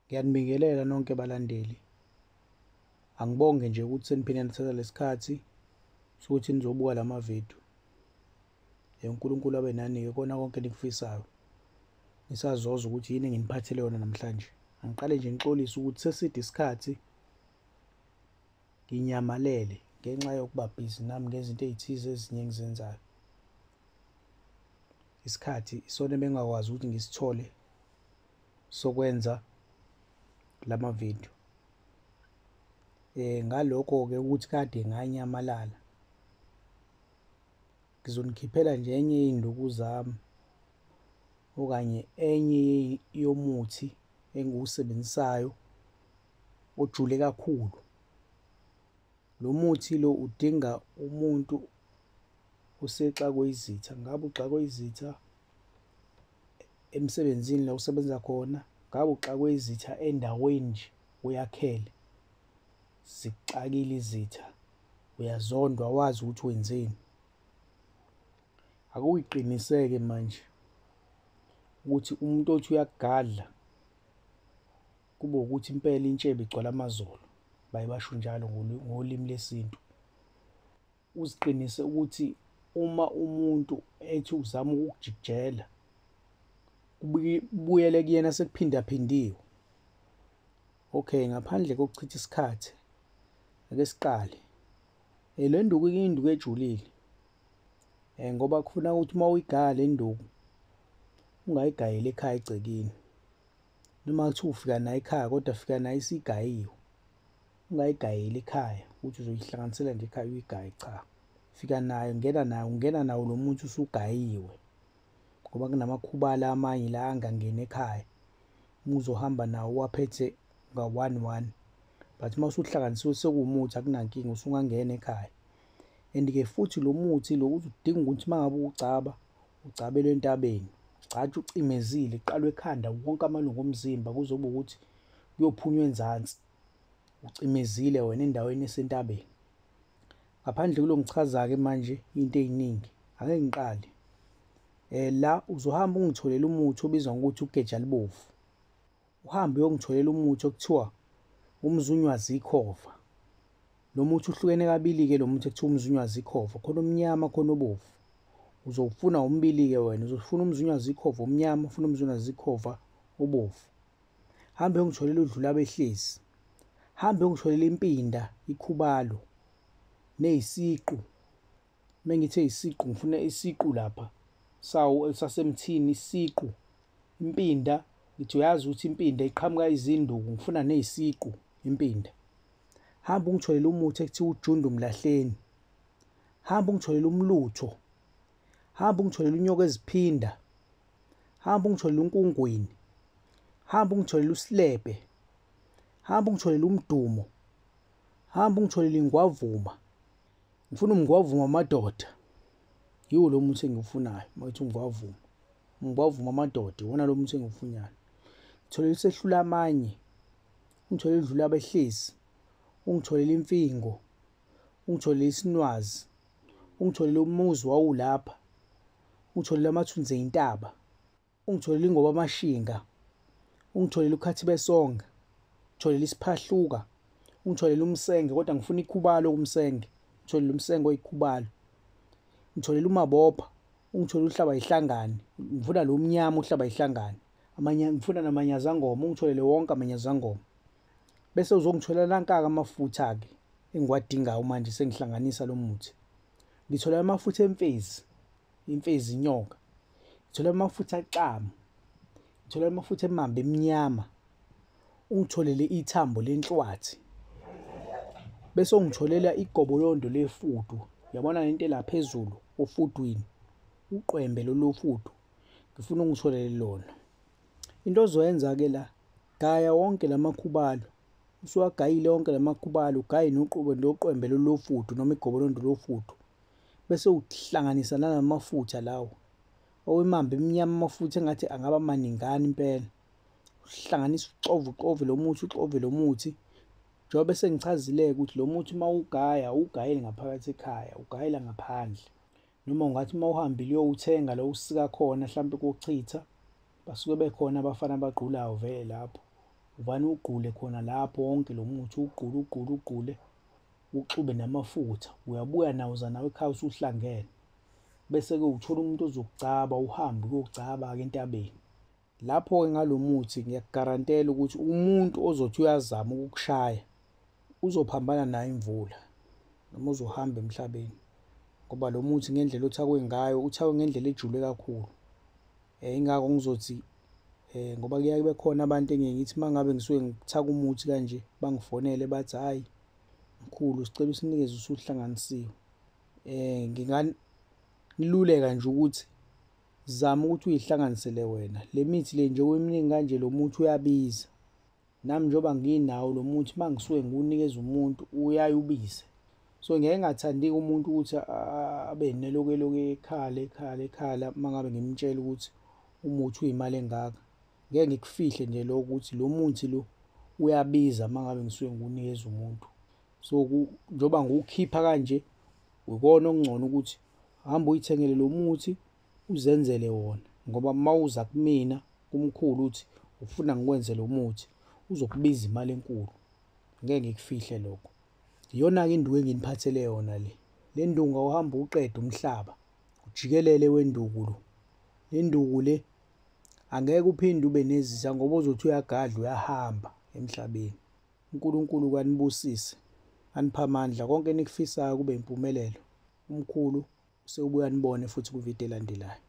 Ngiyanibingelela nonke balandeli. Angibonge nje ukuthi seniphinde nathatha lesikhathi sokuthi nizobuka lama video. UNkulunkulu abe nani-ke kona konke enikufisayo. Nisazozwa ukuthi yini enginiphathele yona namhlanje. Angiqale nje ngixolise ukuthi seside isikhathi nginyamalele ngenxa yokuba busy nami ngezinto ey'thize ezinye engizenzayo. Isikhathi isona ebengingakwazi ukuthi ngisithole sokwenza lama video. Ngalokho-ke ukuthi kade nganyamalala, ngizonikhiphela nje enye yey'nduku zami okanye enye yomuthi engiwusebenzisayo ojule kakhulu. Lo muthi lo udinga umuntu osexakwe izitha, ngabe uxakwe izitha emsebenzini la usebenza khona, ngabe uxakwe izitha endaweni nje oyakhele, zikuxakile izitha, uyazondwa awazi ukuthi wenzeni. Akuyiqiniseke manje ukuthi umuntu othi uyakugadla kube ukuthi impela intshebe igcwala amazolo, baye basho njalo ngolimi lesintu. Uziqinise ukuthi uma umuntu ethi uzama ukukujikijela kubuyele kuyena sekuphindaphindiwe. Okay, ngaphandle kokuchitha isikhathi, ake siqale. Le nduku iyinduku ejulile ngoba kufuna ukuthi uma uyigaya le nduku ungayigayeli ekhaya egcekeni. Noma kuthiwa ufika nayo ekhaya kodwa fika nayo isigayiwe. Ungayigayeli ekhaya ukuthi uzoyihlanganisela nje ekhaya uyigaye, cha. Fika nayo, ngena nayo, ungena nawo lo muthi usugayiwe ngoba kunamakhubalo amanye la angangeni ekhaya. Uma uzohamba nawo uwaphethe nga-one one, but uma usuhlanganisiwe sekuwumuthi akunankinga usungangena ekhaya. And-ke futhi lo muthi lo udinga ukuthi uma ngabe uwugcaba, ugcabele entabeni, ugcatshwe ucimezile, kuqalwe ekhanda wonke amalungu omzimba kuzoba ukuthi kuyophunywa enzansi, ucimezile wena endaweni esentabeni. Ngaphandle kulo ngichaza-ke manje into ey'ningi, ake ngiqale. La uzohamba ungitholele umuthi obizwa ngokuthi ugeja libovu. Uhambe uyongitholela umuthi okuthiwa umzunywa zikhova. Lo muthi uhlukene kabili-ke lo muthi ekuthiwa umzunywa zikhova, khona omnyama khona obovu. Uzowufuna womibili-ke wena, uzofuna umzunywa zikhova omnyama, ufuna umzunywa zikhova obovu. Hambe uyongitholela udlula abehlezi. Hambe uyongitholela impinda, ikhubalo, neyisiqu. Uma ngithe isiqu ngifuna isiqu lapha sawo sasemthini isiqu. Impinda ngithi uyazi ukuthi impinda iqhamuka izinduku, ngifuna neyisiqu impinda. Hamba ungitholele umuthi ekuthiwa ujundu mlahleni. Hamba ungitholele umlutho. Hamba ungitholele unyoka eziphinda. Hamba ungitholele unkungwini. Hamba ungitholele usilebe. Hamba ungitholele umdumo. Hamba ungitholele ingwavuma. Ngifuna umngwavuma amadoda. Yiwo lo muthi engiwufunayo, uma ngithi umngwavuma. Umngwavuma amadoda, iwona lo muthi engiwufunayo. Ngitholele isehlula amanye. Ungitholele idlula abehlezi. Ungitholele imfingo. Ungitholele isinwazi. Ungitholele umuzi wawulapha. Ungitholele amathunzi ey'ntaba. Ungitholele ingoba amashinga. Ungitholele ukhathi besonga. Ngitholele isiphahluka. Ungitholele umsenge kodwa ngifuna ikhubalo kumsenge. Ngitholele umsenge oyikhubalo. Ngitholele umabopha. Ungitholele uhlaba yihlangane. Ngifuna lo mnyama uhlaba yihlangane. Amanye ngifuna namanyazangoma, ungitholele wonke amanyazangoma. Bese uzongitholela nanka-ke amafutha-ke engiwadingayo manje sengihlanganisa lo muthi. Ngithola amafutha emfezi, imfezi inyoka. Ngithola amafutha axamu. Ngithola amafutha emamba emnyama. Ungitholele ithambo lenhlwathi. Bese ungitholela igobolondo lefudu. Uyabona lento ela phezulu ofudwini, uqwembe lolu fudu. Ngifuna ungitholele lona. Into ozoyenza-ke la, gaya wonke lamakhubalo. Usuwagayile wonke lamakhubalo, ugaye noqube noqwembe lolu fudu noma igobolondo lofudu. Bese uhlanganisa nalamafutha lawa. Owemamba emnyama amafutha engathi angaba maningana impela. Uhlanganise uxove uxove lo muthi, uxove lo muthi. Njengoba sengichazile-ke ukuthi lo muthi uma uwugaya, awuwugayeli ngaphakathi ekhaya, ugayela ngaphandle. Noma ungathi uma uhambile uyowuthenga la usika khona hlampe kochitha, basuke bekhona abafana abagqulayo vele lapho. Uvane ugqule khona lapho wonke lo muthi, uwugqule, uwugqule, uwugqule, uxube namafutha. Uyabuya nawo, uza nawo ekhaya usuhlangene. Bese-ke uthola umuntu ozokugcaba, uhambe uyogcaba-ke entabeni. Lapho-ke ngalo muthi ngiyakugarantela ukuthi umuntu ozothi uyazama ukukushaya uzophambana nayo imvula noma uzohamba emhlabeni ngoba lo muthi ngendlela othakwe ngayo uthakwe ngendlela ejule kakhulu. Yingakho ngizothi ngoba kuyaye kube khona abantu engiye ngithi uma ngabe ngisuke ngithaka umuthi kanje bangifonele bathi, hhayi mkhulu sicela usinikeze usuhlanganisiwe. Ngingaluleka nje ukuthi zama ukuthi uyihlanganisele wena. Le mithi le njengoba iminingi kanje lo muthi uyabiza. Nami njengoba nginawo lo muthi uma ngisuke ngiwunikeza umuntu uyaye ubize. So ngiyaye ngingathandi-ke umuntu ukuthi abe nelokhu elokhu ekhala ekhala ekhala uma ngabe ngimtshela ukuthi umuthi uyimali engaka. Ngeke ngikufihle nje lokho ukuthi lo muthi lo uyabiza uma ngabe ngisuke ngiwunikeza umuntu. So njengoba ngiwukhipha kanje ikona okungcono ukuthi hamba uyithengele lo muthi uzenzele wona ngoba uma uza kumina kumkhulu uthi ufuna ngikwenze lo muthi uzokubiza imali enkulu. Ngeke ngikufihle lokho. Iyona-ke induku enginiphathele yona le. Le nduku awuhambe uwuqede umhlaba, ujikelele wenduku lo. Le nduku le angeke uphinde ube nezitha ngoba uzothi uyagadla uyahamba emhlabeni. UNkulunkulu kanibusise, aniphe amandla, konke enikufisayo kube impumelelo. Umkhulu sewubuya anibone futhi kwividiyo elandelayo.